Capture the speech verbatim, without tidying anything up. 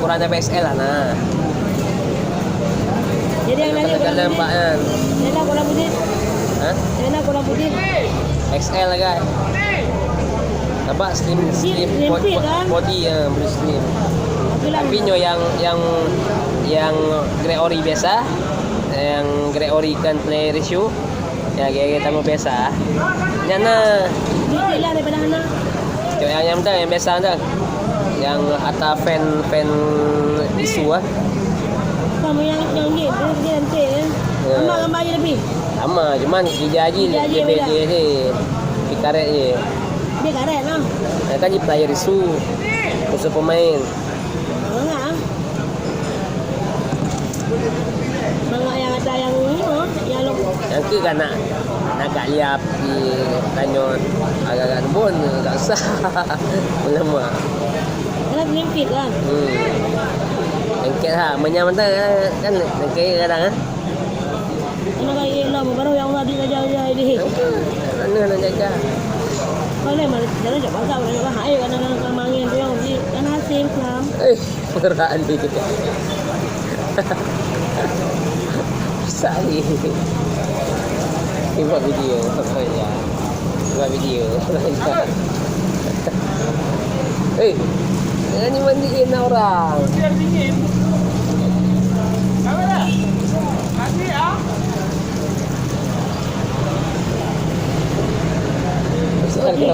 Ukuran sampai X L lah, nah. Jadi yang lagi kurang putih. Yang lagi kurang putih. Hah? Yang lagi kurang putih. X L lah, guys. Nampak slim, slim, slim, slim fit, kan? Body, ya, boleh slim. Tapi lah. Tapi nyoe yang, yang, yang grade ori biasa, yang grade ori kan play ratio, ya, gaya-gaya tamu biasa. Nyana. Putih lah daripada hana. Cok yang, yang dah, yang biasa dah. Yang ata fan, fan isu ah. Sama yang, yang ni, dia, dia nanti ya. Ya. Sama gambar je lebih. Sama, cuman ija ji. Ija ji lebih beda. Dia, dia, dia karet je. Dia karet lah. Ya, kan dia player isu. Khusus pemain. Enggak. Mangat nyang ata nyang nyoe, nyang lôn. Nyang keu ka nak, nak gak liap di tanyoe agak-agak lembut, tak usah. Meulama. Karena slim fit kan? Hmm. Lengket ha, menyang mata kan, kan lengket kadang ah. Kena kali lama baru yang Allah di raja-raja ini. Mana nak jaga? Kalau mana jalan jauh pasal, nak jaga hai, kadang-kadang kalau mangin tu yang di, kan hasil kelam. Eh. Berani. Sali. Buat video apa ya? Buat video. Eh, ni mandiin orang. Biar dingin. Apa dah? Mandi ah. Masa ada